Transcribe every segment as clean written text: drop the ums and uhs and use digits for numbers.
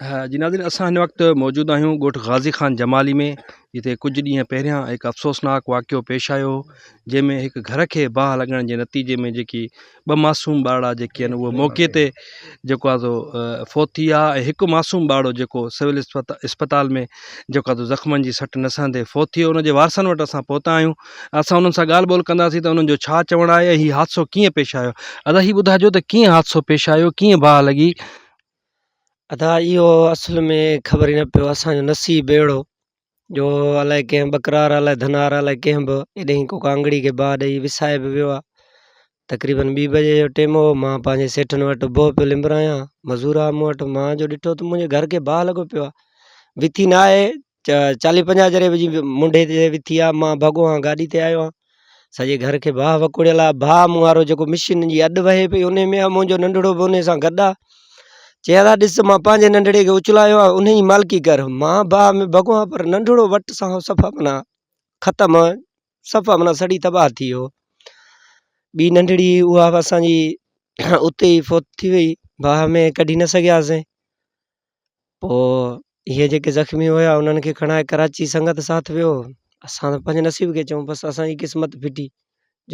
جي ناظرين اسان هن وقت موجود آهيون ڳوٺ غازي خان جمالي ۾ جتي ڪجهه ڏينهن پهريان هڪ افسوسناڪ واقعو پيش آيو جنهن ۾ هڪ گهر کي باهه لڳڻ جي نتيجي ۾ جيڪي ٻه معصوم ٻارڙا جيڪي آهن اهي موقعي تي جيڪو آهي سو فوت ٿي ويا ۽ هڪ معصوم ٻارڙو جيڪو سول اسپتال ۾ جيڪو آهي سو زخمن جي سٽ نه سهندي فوت ٿي ويو ان جي وارثن وٽ اسان پهتا آهيون اسان انهن سان ڳالهه ٻولهه ڪنداسين ته انهن جو ڇا چوڻ آهي ۽ هي حادثو ڪيئن پيش آيو ادا هي ٻڌائجو ته ڪيئن حادثو پيش آيو ڪيئن باهه لڳي ادا اهو اصل ۾ خبر ئي نه پيو اسان جو نصيب اهڙو جو الائي ڪنهن ٻڪرار الائي ڌنار الائي ڪنهن به ايڏي ڪو ڪانگڙي کي باهه ڏئي وسائي به ويو آ تقريبن ٻي بجي جو ٽيم هو مان پنهنجي سيٺن وٽ بوهه پيو لنبرايان مزور آ مون وٽ مان جو ڏٺو ته منهنجي گهر کي باهه لڳو پيو آ وٿي نه آهي چاليهه پنجاهه جري جي منڍي تي وٿي آ مان ڀڳو آهيان گاڏي تي آيو آهيان سڄي گهر کي باهه وڪوڙيل آ باهه مون وارو جيڪو مشين جي اڏ وهي پئي انهي ۾ آ منهنجو ننڍڙو به انهي سان گڏ آ چي ادا ڏس مان پنهنجي ننڍڙي کي اڇلايو آ انهي جي مالڪي ڪر مان باهه ۾ ڀڳو آهيان پر ننڍڙو وٽ سان صفا معنيٰ ختم صفا معنيٰ سڙي تباهه ٿي ويو ٻي ننڍڙي اها به اسانجي اتي ئي فوت ٿي وئي باهه ۾ ڪڍي نه سگهياسين پوء اهي جيڪي زخمي هيا انهن کي کڻائي ڪراچي سنگت ساٿ ويو اسان ته پنهنجي نصيب کي چئون بس اسان جي قسمت ڦٽي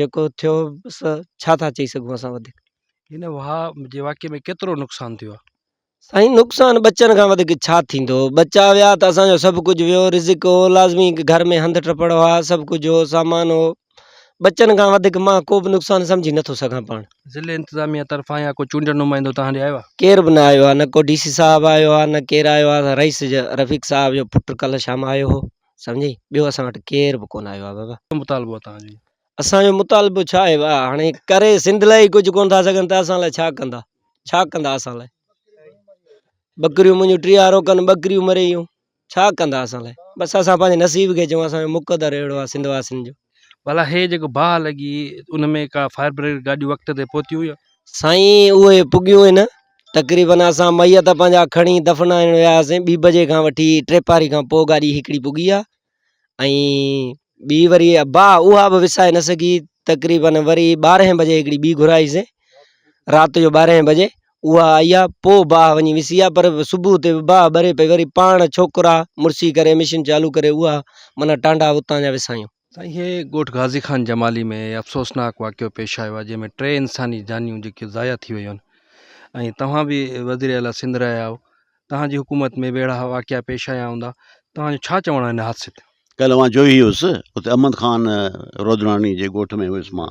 جيڪو ٿيو بس ڇا ٿا چئي سگهون اسان وڌيڪ. هن واهه جي واقعي ۾ ڪيترو نقصان ٿيو آهي؟ سائين نقصان ٻچن کان وڌيڪ ڇا ٿيندو ٻچا ويا ته اسان جو سڀ ڪجهه ويو رزق هو لازمي گهر ۾ هنڌ ٽپڙ هئا سڀ ڪجهه هو سامان هو ٻچن کان وڌيڪ مان ڪو به نقصان سمجهي نٿو سگهان پاڻ. ضلعي انتظاميه طرفان يا ڪو چونڊيل نمائندو توهان ڏي آيو آهي؟ ڪير به نه آيو آهي نه ڪو ڊي سي صاحب آيو آهي نه ڪير آيو آهي رئيس رفيق صاحب جو پٽ ڪلهه شام آيو هو سمجهي ٻيو اسان وٽ ڪير به ڪونه آيو آهي بابا. ڪهڙو مطالبو آهي توهان جو؟ اسان جو مطالبو ڇا آهي ڀاء هاڻي ڪري سنڌ لاء ئي ڪجهه ڪونه ٿا سگهن ته اسان لاء ڇا ڪندا ڇا ڪندا اسان لاء ٻڪريون منهنجون ٽيهارو کن ٻڪريون مري ويون. ڇا ڪندا اسان لاء بس اسان پنهنجي نصيب کي چئون اسان جو مقدر اهڙو آهي سنڌ واسين جو. ڀلا هي جيڪو باهه لڳي ان ۾ ڪا فائر برگيڊ گاڏيون وقت تي پهتيون يا. سائين اهي پڳيون آهن تقريبن اسان ميت پنهنجا کڻي دفنائڻ ويا هئاسين ٻي بجي کان وٺي ٽيپاري کان پوء گاڏي هڪڙي پڳي آهي ۽ ٻي وري باهه اها به وسائي نه سگهي تقريبن وري ٻارهين بجي هڪڙي ٻي گهرائيسين رات جو ٻارهين بجي اها آئي آ پوء باهه وڃي وسي آ پر صبح تي به باهه ٻري پئي وري پاڻ ڇوڪرا مڙسي ڪري مشين چالو ڪري اها معنيٰ ٽانڊا اتان جا وسايون. سائين هي ڳوٺ غازي خان جمالي ۾ افسوسناڪ واقعو پيش آيو آهي جنهن ۾ ٽي انساني جانيون جيڪي ضايع ٿي ويون آهن ۽ توهان به وزير اعليٰ سنڌ رهيا آهيو توهان جي حڪومت ۾ به اهڙا واقعا پيش آيا هوندا توهان جو ڇا چوڻ آهي ان حادثي تي؟ ڪلهه مان جوهي هيس اتي احمد خان رودڻاڻي جي ڳوٺ ۾ هيس مان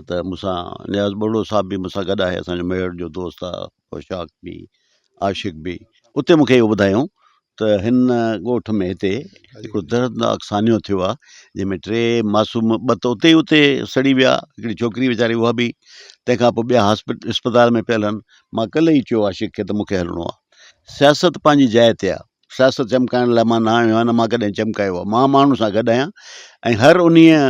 ته مون سان نياز ٻرڙو صاحب به مون سان گڏ آهي اسانجو ميهڙ جو دوست آهي اوشاق به عاشق به اتي مونکي اهو ٻڌايائون ته هن ڳوٺ ۾ هتي هڪڙو دردناڪ سانحو ٿيو آهي جنهن ۾ ٽي معصوم ٻه ته اتي ئي اتي سڙي ويا هڪڙي ڇوڪري ويچاري اها به تنهن کان پوء ٻيا هاسپيٽل اسپتال ۾ پيل آهن مان ڪلهه ئي چيو عاشق کي ته مونکي هلڻو آهي سياست پنهنجي جاء تي آهي سياست چمڪائڻ لاء مان نه آيو آهيان نه مان ڪڏهن چمڪايو آهي مان ماڻهن سان گڏ آهيان ۽ هر انهيء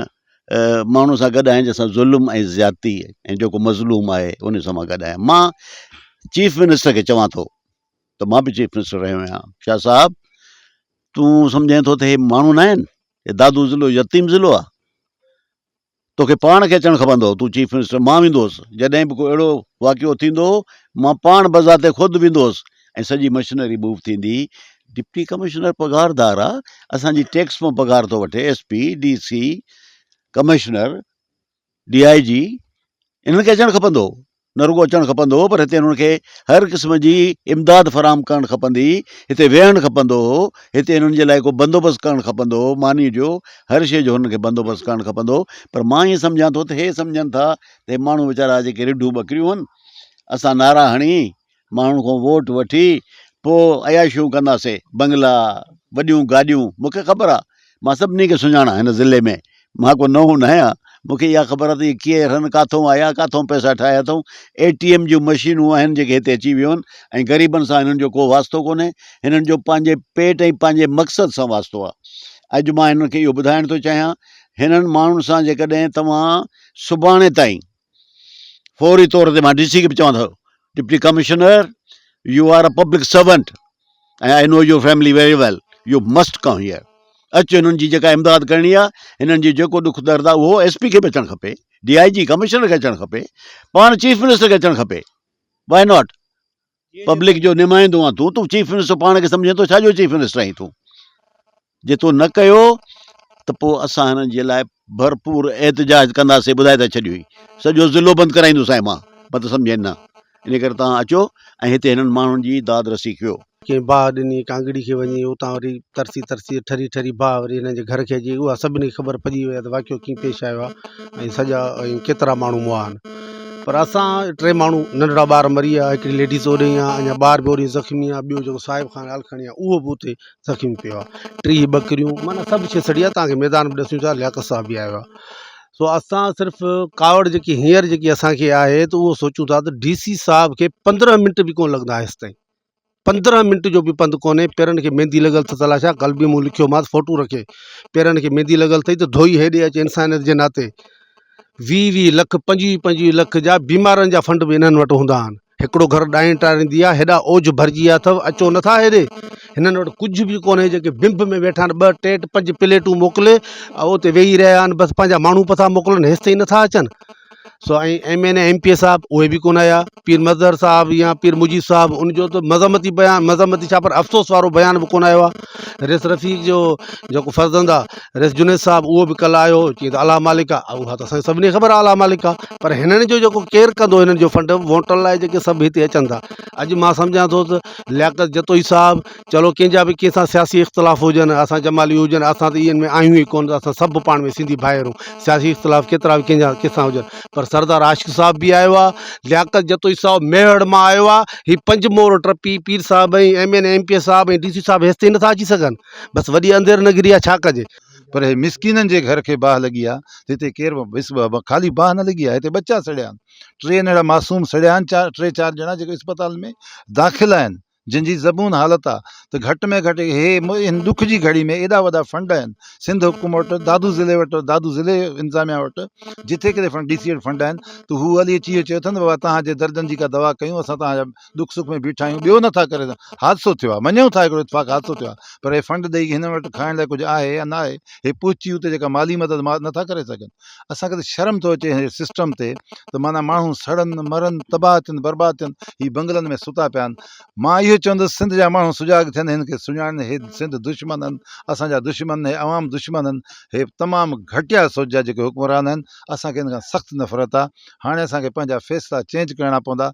ماڻهو سان گڏ آهيان جنهن سان ظلم ۽ زيادتي ۽ جيڪو مظلوم آهي ان سان مان گڏ آهيان مان چيف منسٽر کي چوان ٿو ته مان به چيف منسٽر رهيو آهيان شاهه صاحب تون سمجهين ٿو ته هي ماڻهو نه آهن هي دادو ضلعو يتيم ضلعو آهي توکي پاڻ کي اچڻ کپندو هو، تون چيف منسٽر، مان ويندو هوس، جڏهن به ڪو اهڙو واقعو ٿيندو هو، مان پاڻ بذات خود ويندو هوس ۽ سڄي مشنري موو ٿيندي هئي. ڊپٽي ڪمشنر پگهاردار آ، اسان جي ٽيڪس مان پگهار ٿو وٺي، S P, D C, commissioner, D I G, انهن کي اچڻ کپندو هو. نه رڳو اچڻ کپندو هو پر هتي انهن کي هر قسم جي امداد فراهم ڪرڻ کپندي هئي، هتي ويهڻ کپندو هو، هتي انهن جي لاء ڪو بندوبست ڪرڻ کپندو هو، ماني جو هر شيء جو هنن کي بندوبست ڪرڻ کپندو هو پر مان ائين سمجهان ٿو ته هي سمجهن ٿا ته هي ماڻهو ويچارا جيڪي رڍون ٻڪريون هن اسان نعرا هڻي ماڻهن کان ووٽ وٺي پوء عياشيون ڪنداسين، بنگلا، وڏيون گاڏيون، مون کي خبر آ مان سڀني کي سڃاڻان هن ضلعي ۾ مان ڪو نئون نه آهيان مون کي اها خبر آهي ته اهي ڪير آهن ڪاٿون آيا ڪاٿون پئسا ٺاهيا اٿئون اي ٽي ايم جون مشينون آهن جيڪي هتي اچي ويون آهن ۽ غريبن سان هنن جو ڪو واسطو ڪونهي هنن جو پنهنجي پيٽ ۽ پنهنجي مقصد سان واسطو آهي اڄ مان هنن کي اهو ٻڌائڻ ٿو چاهيان هنن ماڻهن سان جيڪڏهن توهان سڀاڻي تائين فوري طور تي مان ڊي سي کي به چوان ٿو deputy commissioner you are a public servant ۽ I know your family very well you must come here اچ هنن جي جيڪا امداد ڪرڻي آهي هنن جي جيڪو ڏک درد آهي اهو ايس پي کي به اچڻ کپي ڊي I جي ڪمشنر کي اچڻ کپي پاڻ چيف منسٽر کي اچڻ کپي وائي not. پبلڪ جو نمائندو آن تون، تون چيف منسٽر پاڻ کي سمجهين ٿو، ڇا جو چيف منسٽر آهين تون؟ جي تو نه ڪيو ته پوء اسان هنن جي لاء ڀرپور احتجاج ڪنداسين، ٻڌائي ٿا ڇڏيون، سڄو ضلعو بند ڪرائيندوسانء مان، متان سمجهين نه. ان ڪري توهان اچو ۽ هتي هنن ماڻهن جي داد رسي ڪيو. ڪنهن باهه ڏني ڪانگڙي کي وڃي اتان وري ترسي ترسي ٺري ٺري باهه وري هنن جي گهر کي اچي اها سڀني کي خبر پئجي وئي آهي ته واقعو ڪيئن پيش آيو آهي ۽ سڄا ۽ ڪيترا ماڻهو مئا آهن پر اسان ٽي ماڻهو ننڍڙا ٻار مري ويا هڪڙي ليڊيز اوڏي آهي اڃا ٻار به اوڏي زخمي آهي ٻيو جيڪو صاحب خان آلکاڻي آهي اهو به اتي زخمي پيو آهي 30 ٻڪريون معنيٰ سڀ شيء سڙي آهي توهان کي ميدان به ڏسون ٿا لياقت صاحب به آيو آهي سو اسان صرف ڪاوڙ جيڪي هينئر جيڪي اسانکي آهي ته اهو سوچون ٿا ته ڊي سي صاحب کي 15 منٽ به ڪونه لڳندا هيستائين 15 منٽ جو به پنڌ ڪونهي پيرن کي ميندي لڳل اٿس الاء ڇا ڪل به مون لکيومانس فوٽو رکي پيرن کي ميندي لڳل اٿئي ته ڌوئي هيڏي اچ انسانيت جي ناتي 20 20 لک 25 25 لک جا بيمارن جا فنڊ به انهن وٽ هوندا آهن هڪڙو گهر ڏائڻ ٽاريندي آهي هيڏا اوجهه ڀرجي ويا اٿو اچو نٿا هيڏي هنن وٽ ڪجهه به ڪونهي جيڪي بمب ۾ ويٺا آهن ٻه ٽي پنج پليٽون موڪلي اتي ويهي رهيا آهن بس پنهنجا ماڻهو پٿا موڪلن هيستائين نٿا اچن سو ۽ M N A M P A صاحب اهي به ڪونه آيا پير مظهر صاحب يا پير مجيب صاحب ان جو ته مذمتي بيان مذمتي ڇا پر افسوس وارو بيان به ڪونه آيو آهي ريس رفيق جو جيڪو فرزند آهي ريس جنيد صاحب اهو به ڪلهه آيو هو چيائين ته الله مالڪ آهي اها ته اسانکي سڀني کي خبر آهي الله مالڪ آهي پر هنن جو جيڪو ڪير ڪندو هنن جو فنڊ ووٽن لاء جيڪي سڀ هتي اچن ٿا اڄ مان سمجهان ٿو ته لياقت جتوئي صاحب چلو ڪنهن جا به ڪنهن سان سياسي اختلاف هجن اسان جمالي هجن اسان ته اهن ۾ آهيون ئي ڪونه اسان سڀ پاڻ ۾ سنڌي ڀائر آهيون سياسي اختلاف ڪيترا به ڪنهن جا ڪنهن سان هجن پر سردار عاشق صاحب به آيو آهي لياقت جتوئي صاحب ميهڙ مان آيو آهي هي پنج مور ٽپي پير صاحب ۽ M N A M P A صاحب ۽ ڊي سي صاحب هيستائين نٿا اچي سگهن بس وڏي انڌير نگري آهي ڇا ڪجي. پر هي مسڪينن جي گهر کي باهه لڳي آهي ته هتي ڪير به خالي باهه نه لڳي آهي هتي ٻچا سڙيا آهن ٽي نهڙا معصوم سڙيا آهن چار ٽي چار ڄڻا جيڪي اسپتال ۾ داخل آهن جن جي زبون حالت آ ته گهٽ ۾ گهٽ هي هن ڏک جي گهڙي ۾ ايڏا وڏا فنڊ آهن سنڌ حڪومت وٽ دادو ضلعي وٽ دادو ضلعي انتظاميا وٽ جٿي ڪٿي فنڊ ڊي سي وٽ فنڊ آهن ته هو هلي اچي اهو چيو اٿن ته بابا توهان جي دردن جي ڪا دوا ڪيون اسان توهان جا ڏک سک ۾ بيٺا آهيون ٻيو نٿا ڪري سگهون حادثو ٿيو آ مڃون ٿا هڪڙو اتفاق حادثو ٿيو آ پر هي فنڊ ڏئي هنن وٽ کائڻ لاء ڪجهه آهي يا نه آهي هي پهچي اتي جيڪا مالي مدد نٿا ڪري سگهن اسان کي ته شرم ٿو اچي هن سسٽم تي ته معنيٰ ماڻهو سڙن مرن تباهه ٿين برباد ٿين هي بنگلن ۾ ستا پيا آهن مان اهو چوندس سنڌ جا ماڻهو سجاڳ ٿين هن کي سڃاڻن هي سنڌ دشمن آهن اسان جا دشمن هي عوام دشمن آهن هي تمام گهٽيا سوچ جا جيڪي حڪمران آهن اسان کي هن کان سخت نفرت آهي هاڻي اسان کي پنهنجا فيصلا چينج ڪرڻا پوندا.